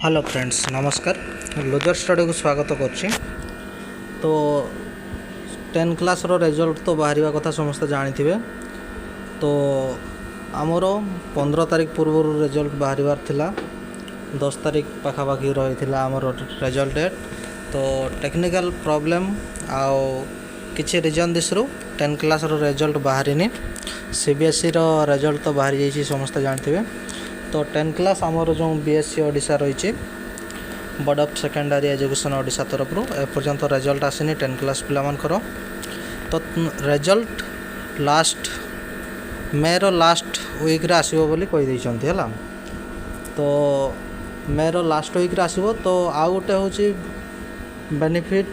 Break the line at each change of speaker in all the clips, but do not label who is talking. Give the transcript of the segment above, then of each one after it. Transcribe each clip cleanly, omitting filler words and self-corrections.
Hello friends, ନମସ୍କାର। Loser ଷ୍ଟଡ଼ିକୁ ସ୍ୱାଗତ କରୁଛି। ତ 10 କ୍ଲାସ୍ର ରେଜଲ୍ଟ ତ ବାହାରିବା କଥା ସମସ୍ତେ ଜାଣିଥିବେ। ତ ଆମର 15 ତାରିଖ ପୂର୍ବରୁ ରେଜଲ୍ଟ ବାହାରିବାର ଥିଲା। 10 ତାରିଖ ପାଖାପାଖି ରହିଥିଲା ଆମର ରେଜଲ୍ଟ ଡେଟ୍। ତ ଟେକ୍ନିକାଲ୍ ପ୍ରୋବ୍ଲେମ୍ ଆଉ କିଛି ରିଜନ୍ ଦିଶରୁ 10 କ୍ଲାସ୍ର ରେଜଲ୍ଟ ବାହାରିନି। ସିବିଏସ୍ଇର ରେଜଲ୍ଟ ତ ବାହାରି ଯାଇଛି, ସମସ୍ତେ ଜାଣିଥିବେ। ତ 10 କ୍ଲାସ୍ ଆମର ଯେଉଁ ବିଏସ୍ଇ ଓଡ଼ିଶା ରହିଛି, board of secondary education Odisha ତରଫରୁ ଏପର୍ଯ୍ୟନ୍ତ ରେଜଲ୍ଟ ଆସିନି 10 କ୍ଲାସ୍ ପିଲାମାନଙ୍କର। ତ ରେଜଲ୍ଟ ଲାଷ୍ଟ ମେର ଲାଷ୍ଟ ୱିକ୍ରେ ଆସିବ ବୋଲି କହିଦେଇଛନ୍ତି, ହେଲା। ତ ମେର ଲାଷ୍ଟ ୱିକ୍ରେ ଆସିବ। ତ ଆଉ ଗୋଟେ ହେଉଛି ବେନିଫିଟ୍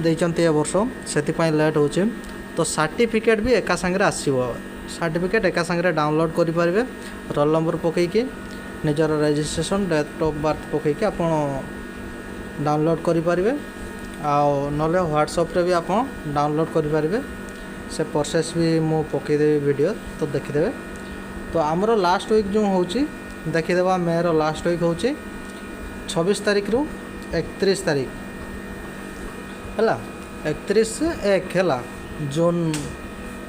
ଦେଇଛନ୍ତି ଏ ବର୍ଷ, ସେଥିପାଇଁ ଲେଟ୍ ହେଉଛି। ତ ସାର୍ଟିଫିକେଟ୍ ବି ଏକା ସାଙ୍ଗରେ ଆସିବ। ସାର୍ଟିଫିକେଟ୍ ଏକା ସାଙ୍ଗରେ ଡାଉନଲୋଡ଼୍ କରିପାରିବେ। ରୋଲ୍ ନମ୍ବର ପକାଇକି, ନିଜର ରେଜିଷ୍ଟ୍ରେସନ୍, ଡେଟ୍ ଅଫ୍ ବାର୍ଥ ପକାଇକି ଆପଣ ଡାଉନଲୋଡ଼୍ କରିପାରିବେ। ଆଉ ନହେଲେ ହ୍ୱାଟ୍ସଆପ୍ରେ ବି ଆପଣ ଡାଉନଲୋଡ଼୍ କରିପାରିବେ। ସେ ପ୍ରୋସେସ୍ ବି ମୁଁ ପକାଇଦେବି ଭିଡ଼ିଓ, ତ ଦେଖିଦେବେ। ତ ଆମର ଲାଷ୍ଟ ୱିକ୍ ଯେଉଁ ହେଉଛି ଦେଖିଦେବା। ମେର ଲାଷ୍ଟ ୱିକ୍ ହେଉଛି 26 ତାରିଖରୁ 31 ତାରିଖ, ହେଲା। 31/1 ହେଲା। ଜୁନ୍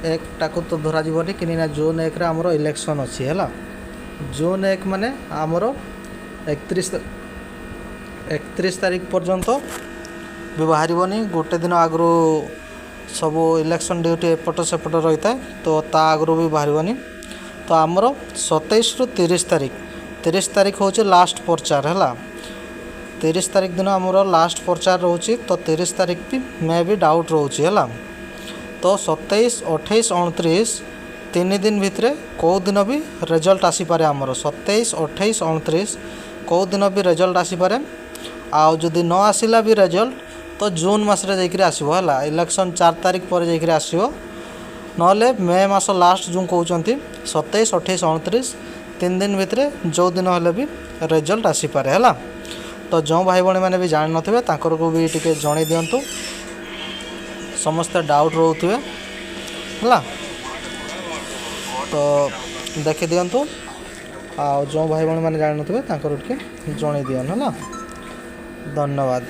1ଟାକୁ ତ ଧରାଯିବନି, କାହିଁକିନା ଜୁନ୍ 1ରେ ଆମର ଇଲେକ୍ସନ୍ ଅଛି, ହେଲା। ଜୁନ୍ 1 ମାନେ ଆମର 31 ତାରିଖ ପର୍ଯ୍ୟନ୍ତ ବି ବାହାରିବନି। ଗୋଟେ ଦିନ ଆଗରୁ ସବୁ ଇଲେକ୍ସନ୍ ଡ୍ୟୁଟି ଏପଟ ସେପଟ ରହିଥାଏ, ତ ତା ଆଗରୁ ବି ବାହାରିବନି। ତ ଆମର 27ରୁ 30 ତାରିଖ, 30 ତାରିଖ ହେଉଛି ଲାଷ୍ଟ ପ୍ରଚାର, ହେଲା। 30 ତାରିଖ ଦିନ ଆମର ଲାଷ୍ଟ ପ୍ରଚାର ରହୁଛି। ତ 30 ତାରିଖ ବି ମେ ବି ଡାଉଟ୍ ରହୁଛି, ହେଲା। ତ 27, 28, 29, 3 ଦିନ ଭିତରେ କେଉଁ ଦିନ ବି ରେଜଲ୍ଟ ଆସିପାରେ ଆମର। 27, 28, 29, କେଉଁ ଦିନ ବି ରେଜଲ୍ଟ ଆସିପାରେ। ଆଉ ଯଦି ନ ଆସିଲା ବି ରେଜଲ୍ଟ, ତ ଜୁନ୍ ମାସରେ ଯାଇକରି ଆସିବ, ହେଲା। ଇଲେକ୍ସନ୍ 4 ତାରିଖ ପରେ ଯାଇକରି ଆସିବ। ନହେଲେ ମେ ମାସ ଲାଷ୍ଟ ଯେଉଁ କହୁଛନ୍ତି, 27, 28, 29, 3 ଦିନ ଭିତରେ ଯେଉଁ ଦିନ ହେଲେ ବି ରେଜଲ୍ଟ ଆସିପାରେ, ହେଲା। ତ ଯେଉଁ ଭାଇ ଭଉଣୀମାନେ ବି ଜାଣିନଥିବେ, ତାଙ୍କରକୁ ବି ଟିକେ ଜଣେଇ ଦିଅନ୍ତୁ। ସମସ୍ତେ ଡାଉଟ୍ ରହୁଥିବେ, ହେଲା। ତ ଦେଖିଦିଅନ୍ତୁ ଆଉ ଯେଉଁ ଭାଇ ଭଉଣୀମାନେ ଜାଣିନଥିବେ, ତାଙ୍କର ଟିକେ ଜଣେଇ ଦିଅନ୍ତୁ, ହେଲା। ଧନ୍ୟବାଦ।